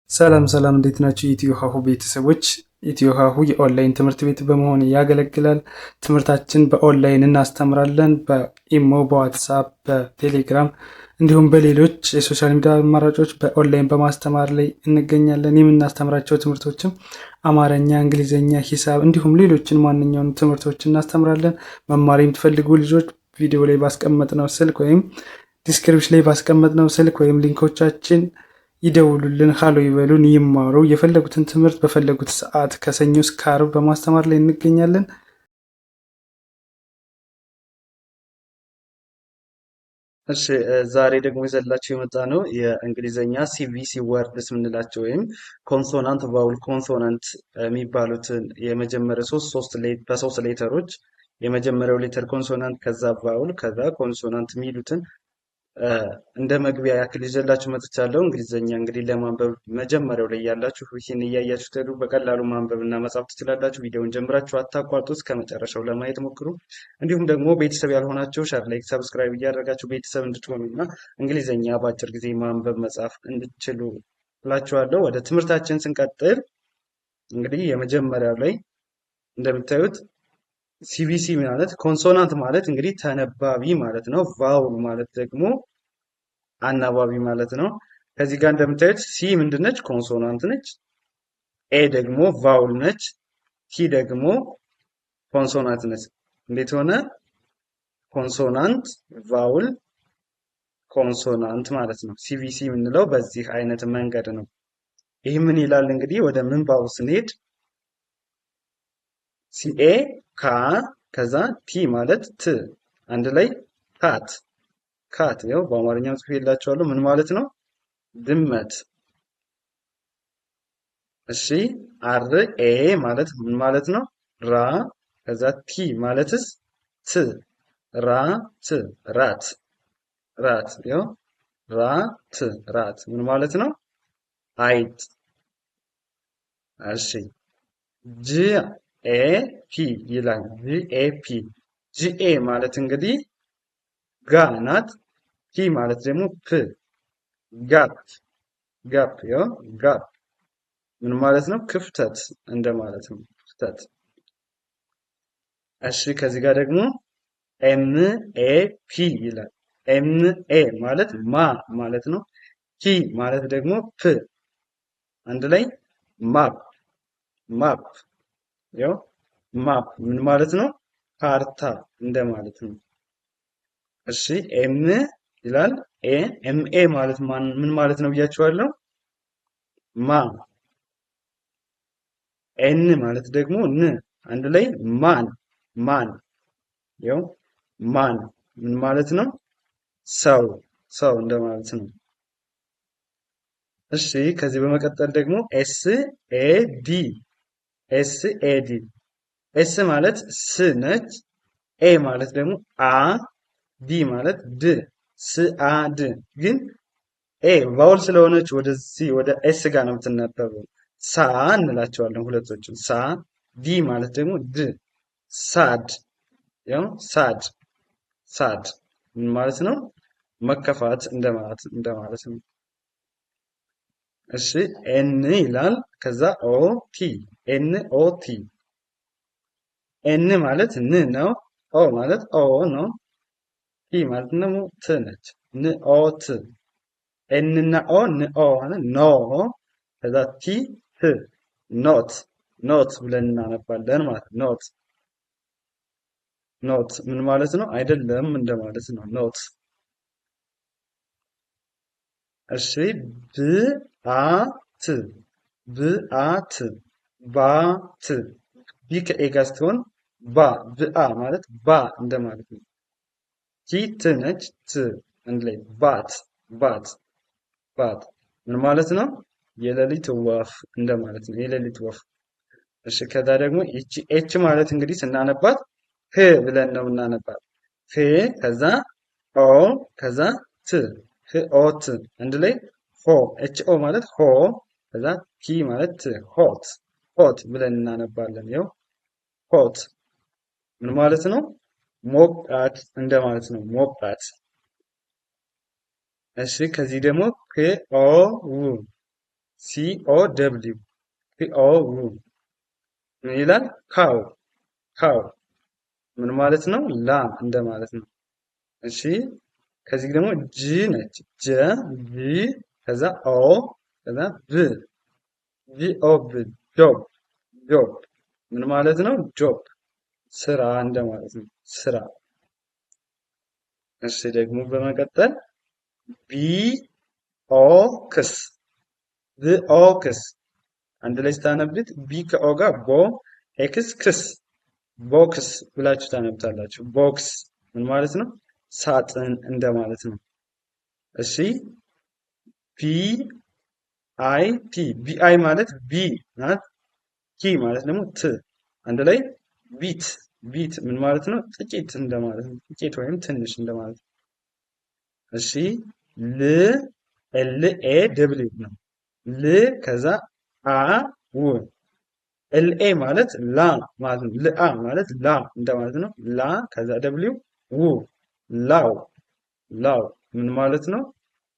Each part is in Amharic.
ሰላም ሰላም፣ እንዴት ናችሁ? የኢትዮ ሀሁ ቤተሰቦች፣ ኢትዮ ሀሁ የኦንላይን ትምህርት ቤት በመሆን ያገለግላል። ትምህርታችን በኦንላይን እናስተምራለን። በኢሞ፣ በዋትሳፕ፣ በቴሌግራም እንዲሁም በሌሎች የ social media አማራጮች በኦንላይን በማስተማር ላይ እንገኛለን። የምናስተምራቸው ትምህርቶችም አማርኛ፣ እንግሊዝኛ፣ ሂሳብ እንዲሁም ሌሎችን ማንኛውንም ትምህርቶች እናስተምራለን። መማር የምትፈልጉ ልጆች ቪዲዮ ላይ ባስቀመጥነው ስልክ ወይም description ላይ ባስቀመጥነው ስልክ ወይም link ኦቻችን ይደውሉልን፣ ሀሎ ይበሉን፣ ይማሩ። የፈለጉትን ትምህርት በፈለጉት ሰዓት ከሰኞ እስከ ዓርብ በማስተማር ላይ እንገኛለን። እሺ፣ ዛሬ ደግሞ ይዘላችሁ የመጣ ነው የእንግሊዘኛ CVC words የምንላቸው ወይም consonant vowel consonant የሚባሉትን የመጀመሪያ ሶስት ሶስት በሶስት letter ኦች፣ የመጀመሪያው letter consonant ከዛ vowel ከዛ consonant የሚሉትን እንደ መግቢያ ያክል ይዤላችሁ መጥቻለሁ። እንግሊዘኛ እንግዲህ ለማንበብ መጀመሪያው ላይ ያላችሁ ይህን እያያችሁ ትሄዱ በቀላሉ ማንበብ እና መጻፍ ትችላላችሁ። ቪዲዮውን ጀምራችሁ አታቋርጡ፣ እስከ መጨረሻው ለማየት ሞክሩ። እንዲሁም ደግሞ ቤተሰብ ያልሆናችሁ share፣ like፣ subscribe እያደረጋችሁ ቤተሰብ እንድትሆኑ እና እንግሊዘኛ በአጭር ጊዜ ማንበብ መጻፍ እንድትችሉ እላችኋለሁ። ወደ ትምህርታችን ስንቀጥል እንግዲህ የመጀመሪያው ላይ እንደምታዩት CVC ማለት consonant ማለት እንግዲህ ተነባቢ ማለት ነው። Vowel ማለት ደግሞ አናባቢ ማለት ነው። ከዚህ ጋር እንደምታዩት C ምንድነች? Consonant ነች። A ደግሞ vowel ነች። T ደግሞ consonant ነች። እንዴት ሆነ? Consonant vowel consonant ማለት ነው። CVC የምንለው በዚህ አይነት መንገድ ነው። ይህ ምን ይላል እንግዲህ ወደ ምንባቡ ስንሄድ CA ካ ከዛ T ማለት ት አንድ ላይ cat cat። ያው በአማርኛም ጽፌላችኋለሁ። ምን ማለት ነው? ድመት። እሺ፣ R A ማለት ምን ማለት ነው? ራ ከዛ T ማለትስ ት፣ ራ ት rat rat። ያው ራ ት rat ምን ማለት ነው? አይጥ። እሺ፣ G A P ይላል። G A P፣ G A ማለት እንግዲህ ጋ ናት። P ማለት ደግሞ ፕ፣ gap gap። ያው gap ምን ማለት ነው? ክፍተት እንደማለት ነው። ክፍተት። እሺ፣ ከዚህ ጋር ደግሞ M A P ይላል። M A ማለት ማ ማለት ነው። P ማለት ደግሞ ፕ አንድ ላይ map map። ያው map ምን ማለት ነው? ካርታ እንደማለት ነው። እሺ፣ M ይላል፣ A፣ M A ማለት ምን ማለት ነው ብያችኋለሁ። ማ። N ማለት ደግሞ ን አንድ ላይ man man። ያው man ምን ማለት ነው? ሰው ሰው እንደማለት ነው። እሺ፣ ከዚህ በመቀጠል ደግሞ S A D፣ S A D፣ S ማለት ስ ነች። A ማለት ደግሞ አ፣ D ማለት ድ፣ ስ አ ድ። ግን A vowel ስለሆነች ወደዚህ ወደ S ጋር ነው የምትነበበው። ሳ እንላቸዋለን ሁለቶችን ሳ። D ማለት ደግሞ ድ፣ sad። ያው sad sad ምን ማለት ነው? መከፋት እንደማለት እንደማለት ነው። እሺ፣ N ይላል ከዛ O T፣ N O T፣ N ማለት ን ነው። O ማለት ኦ ነው። T ማለት ደግሞ ት ነች። ን O ት፣ N እና O ን ኦ ማለት ኖ። ከዛ T ት፣ not not ብለን እናነባለን ማለት ነው። Not not ምን ማለት ነው? አይደለም እንደማለት ነው። Not። እሺ፣ ብ አ ት፣ ብ አ ት፣ ባ ት፣ B ከ A ጋር ስትሆን ባ፣ ብአ ማለት ባ እንደማለት ነው። T ት ነች፣ ት አንድ ላይ bat bat bat ምን ማለት ነው? የሌሊት ወፍ እንደማለት ነው። የሌሊት ወፍ። እሺ፣ ከዛ ደግሞ ይቺ H ማለት እንግዲህ ስናነባት ህ ብለን ነው የምናነባት። ህ ከዛ O ከዛ ት፣ ህ O ት አንድ ላይ ሆ፣ H O ማለት ሆ ከዛ T ማለት ት፣ hot hot ብለን እናነባለን። ይኸው hot ምን ማለት ነው? ሞቃት እንደማለት ነው። ሞቃት። እሺ፣ ከዚህ ደግሞ K O W C O W C O W ምን ይላል? Cow cow ምን ማለት ነው? ላም እንደማለት ነው። እሺ ከዚህ ደግሞ G ነች። J G ከዛ O ከዛ B G O B job job ምን ማለት ነው? Job ስራ እንደማለት ነው። ስራ። እሺ ደግሞ በመቀጠል B O X B O X አንድ ላይ ስታነቡት B ከ O ጋር ቦ X ክስ box ብላችሁ ታነብታላችሁ። Box ምን ማለት ነው? ሳጥን እንደማለት ነው። እሺ B I T B I ማለት B ናት። T ማለት ደግሞ ት አንድ ላይ bit bit ምን ማለት ነው? ጥቂት እንደማለት ነው። ጥቂት ወይም ትንሽ እንደማለት ነው። እሺ L L A W ነው። ል ከዛ አ ው L A ማለት ላ ማለት ነው። ልአ ማለት ላ እንደማለት ነው። ላ ከዛ W ው law law ምን ማለት ነው?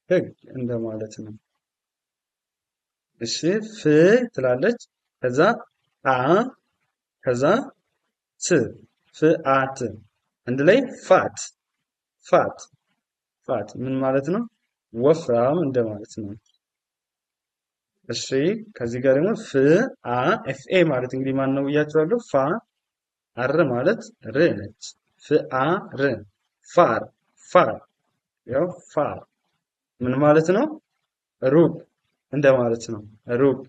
ህግ እንደማለት ነው። እሺ ፍ ትላለች ከዛ አ ከዛ ት ፍ አ ት አንድ ላይ fat fat fat ምን ማለት ነው? ወፍራም እንደማለት ነው። እሺ ከዚህ ጋር ደግሞ ፍ አ F A ማለት እንግዲህ ማን ነው ብያቸዋለሁ። ፋ R ማለት ር ነች። ፍ አ ር far far ያው far ምን ማለት ነው? ሩቅ እንደማለት ነው። ሩቅ።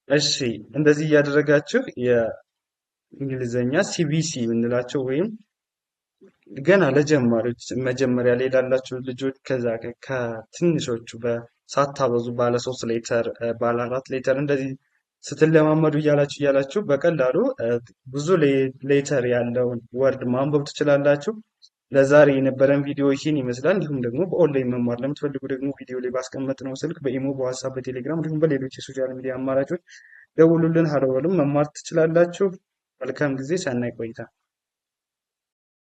እሺ እንደዚህ እያደረጋችሁ የእንግሊዘኛ CVC የምንላቸው ወይም ገና ለጀማሪዎች መጀመሪያ ላይ ላላችሁ ልጆች ከዛ ከትንሾቹ ሳታበዙ ባለ 3 letter ባለ 4 letter እንደዚህ ስትለማመዱ እያላችሁ እያላችሁ በቀላሉ ብዙ letter ያለውን word ማንበብ ትችላላችሁ። ለዛሬ የነበረን ቪዲዮ ይህን ይመስላል። እንዲሁም ደግሞ በኦንላይን መማር ለምትፈልጉ ደግሞ ቪዲዮ ላይ ባስቀመጥነው ስልክ በኢሞ፣ በዋትሳፕ፣ በቴሌግራም እንዲሁም በሌሎች የ social media አማራጮች ደውሉልን፣ ሀሎ በሉን፣ መማር ትችላላችሁ። መልካም ጊዜ፣ ሰናይ ቆይታ።